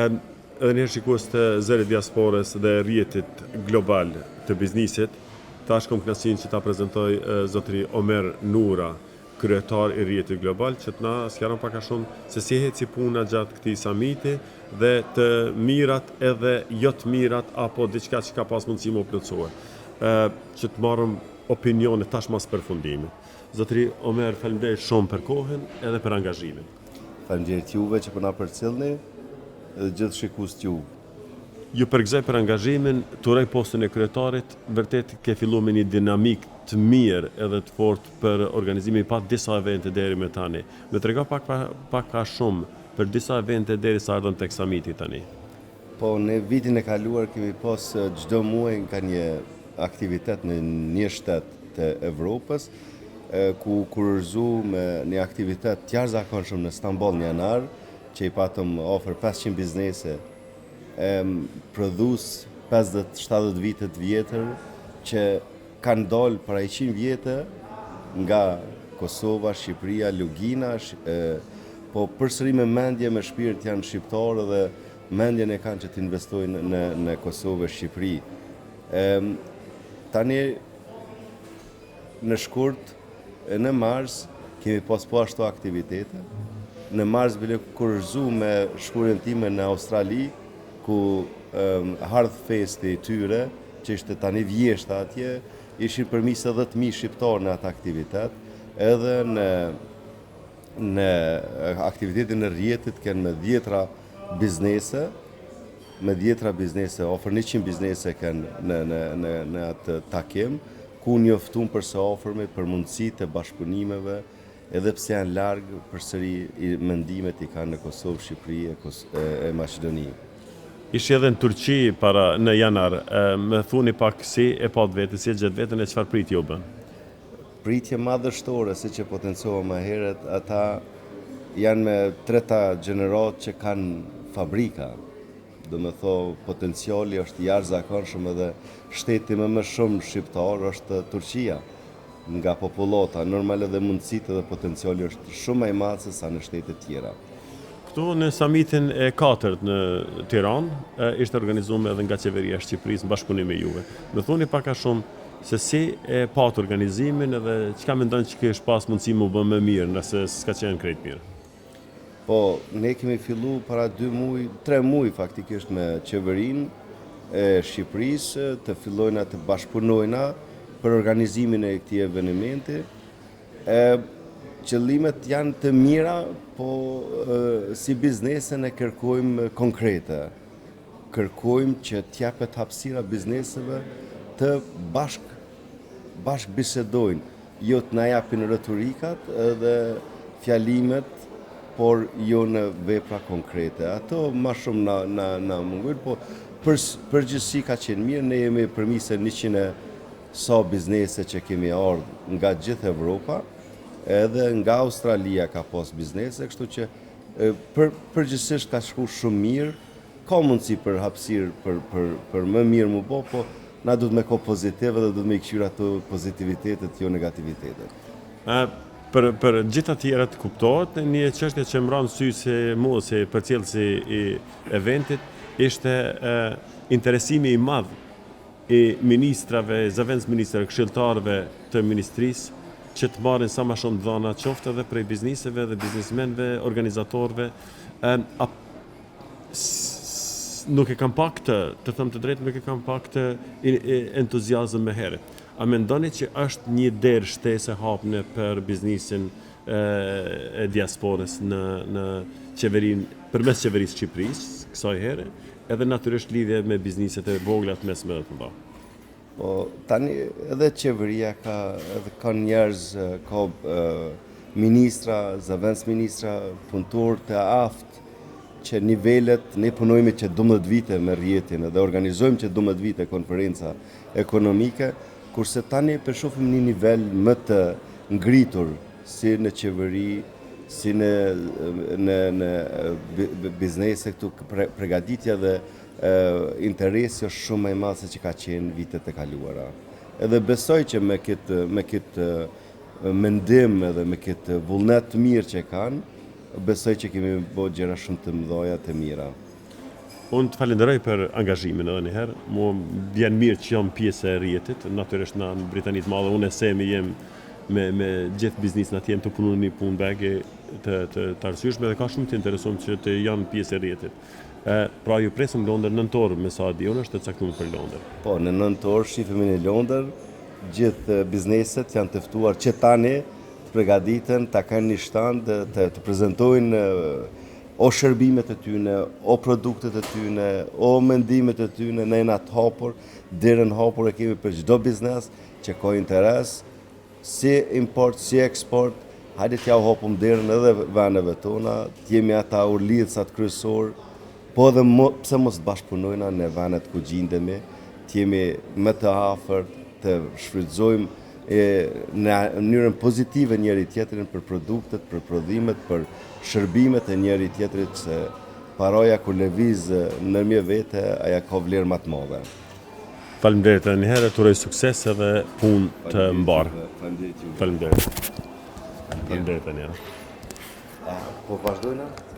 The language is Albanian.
Edhe njëherë shikues të Zërit Diasporës dhe rrjetit global të biznisit, tash kom kënaqësinë që ta prezentoj zotëri Omer Nura, kryetar i rrjetit global, që të na sqaron pak a shumë se si eci puna gjatë këtij samiti dhe të mirat edhe jo të mirat apo diçka që ka pas mundësi me u plotësue. Që të marrëm opinione tash mas përfundimit. Zotëri Omer, faleminderit shumë për kohën edhe për angazhimin. Faleminderit juve që po na përcillni dhe gjithë shikuesit juve. Ju përgëzoj për angazhimin, të uroj postin e kryetarit, vërtet ke fillu me një dinamikë të mirë edhe të fortë për organizimin, i patë disa evente deri më tani. Më trego pak pak a shumë për disa evente deri sa erdhëm tek samiti tani. Po, ne vitin e kaluar kemi pas çdo muaj nga një aktivitet në një shtet të Evropës, ku u kurorëzu me një aktivitet të jashtëzakonshëm në Stamboll në janar, që i patëm afër 500 biznese e prodhues 50-70 vite të vjetër që kanë dalë para 100 vjetë nga Kosova, Shqipëria, Lugina, po përsëri me mendje, me shpirt janë shqiptarë dhe mendjen e kanë që të investojnë në, në Kosovë e Shqipëri. E, tani në shkurt, në mars, kemi pas po ashtu aktivitete. Në mars bile kurorëzu me shkuarjen time në Australi, ku um, Hearth Festi i tyre, që ishte tani vjeshta atje, ishin përmi se 10.000 shqiptarë në atë aktivitet, edhe në në aktivitetin e rrjetit kenë me dhjetra biznese, me dhjetra biznese, afër 100 biznese kenë në, në, në, në atë takim, ku njoftum për së afërmi për mundësitë e bashkëpunimeve, edhe pse janë larg, përsëri mendimet i kanë në Kosovë, Shqipëri e, Kos e, e Maqedoni. Ishi edhe në Turqi para në janar, më thuni pak si e patë veten, si e gjetë veten e çfarë pritje u bën? Pritje madhështore, siç e potencova më herët, ata janë me treta gjeneratë që kanë fabrika. Do me thonë, potenciali është jashtëzakonshëm edhe shteti më më shumë shqiptar është Turqia nga popullata. Normal edhe mundësitë edhe potenciali është shumë më i madh se sa në shtetet tjera. Këtu në samitin e katërt në Tiranë, ishte organizuar edhe nga qeveria e Shqipërisë në bashkëpunim me juve. Më thoni pak a shumë se si e patë organizimin edhe çka mendon që kish pas mundësi me u bë më mirë nëse s'ka qenë krejt mirë. Po, ne kemi fillu para 2 muaj, 3 muaj faktikisht me qeverinë e Shqipërisë të fillojna të bashkëpunojna për organizimin e këtij evenimenti. E, qëllimet janë të mira, po e, si biznese ne kërkojmë konkrete. Kërkojmë që t'jepet hapësira bizneseve të bashk bashk bisedojnë, jo të na japin retorikat edhe fjalimet, por jo në vepra konkrete. Ato ma shumë na, na, na mungojnë, po për, përgjithësi ka qenë mirë, ne jemi përmi se 100 e sa biznese që kemi ardhë nga gjithë Evropa, edhe nga Australia ka pas biznese, kështu që për, përgjithsisht ka shku shumë mirë, ka mundësi për hapësirë për, për, për më mirë mu bo, po na duhet me ko pozitiv edhe duhet me i kqyr ato pozitivitetet, jo negativitetet. Ë për për gjitha tjerat kuptohet, një çështje që më ra në sy si mua si përcjellësi i eventit ishte e, interesimi i madh i ministrave, zëvendësministrave, këshilltarëve të ministrisë që të marrin sa më shumë dhëna, qoftë edhe prej bizneseve dhe biznesmenëve, organizatorëve, ë a nuk e kam pa këtë, të them të drejtë, nuk e kam pa këtë entuziazëm më herët. A mendoni që është një derë shtesë hapne për biznesin e, e diasporës në në qeverinë përmes qeverisë Shqipërisë kësaj here, edhe natyrisht lidhje me bizneset e vogla, të mesme dhe të mëdha. Po tani edhe qeveria ka edhe ka njerëz, ka e, ministra, zëvendësministra, punëtorë të aftë që nivelet, ne punojmë që 12 vite me rrjetin edhe organizojmë që 12 vite konferenca ekonomike, kurse tani po shohim një nivel më të ngritur si në qeveri, si në në në biznese këtu pregatitja dhe e, interesi është shumë më i madh se që ka qenë vitet e kaluara. Edhe besoj që me këtë me këtë mendim edhe me këtë vullnet të mirë që kanë, besoj që kemi bërë gjëra shumë të mëdha të mira. Unë të falenderoj për angazhimin edhe një herë. Mua më vjen mirë që jam pjesë e rrjetit, natyrisht na në Britani të Madhe unë e Semi jem me me gjithë biznesin atje jem tu punu në një punë bege të të të arsyeshme dhe ka shumë të interesuar që të janë pjesë e rrjetit. E, pra ju presim në Londër nëntor, me sa di unë është e caktuar për Londër. Po, në nëntor shifemi në Londër, gjithë bizneset janë të ftuar që tani të pregaditen, ta kanë një shtand, të, të prezentojnë o shërbimet e tyne, o produktet e tyne, o mendimet e tyne, ne jena të hapur, derën hapur e kemi për çdo biznes që ka interes, si import, si eksport, hajde t'ja u hapum derën edhe vendeve tona, të jemi ata urlidhësat kryesor, po edhe mo, pse mos të bashkëpunojna në vendet ku gjindemi, të jemi më të afërt, të shfrytëzojmë e, në mënyrën pozitive njëri tjetrin për produktet, për prodhimet, për shërbimet e njëri tjetrit se paraja kur lëviz ndërmjet vete, aja ka vlerë më të madhe. Faleminderit edhe një herë, të uroj sukses edhe punë të mbarë. Faleminderit juve. Faleminderit. Faleminderit edhe një herë. Po vazhdojna? Po.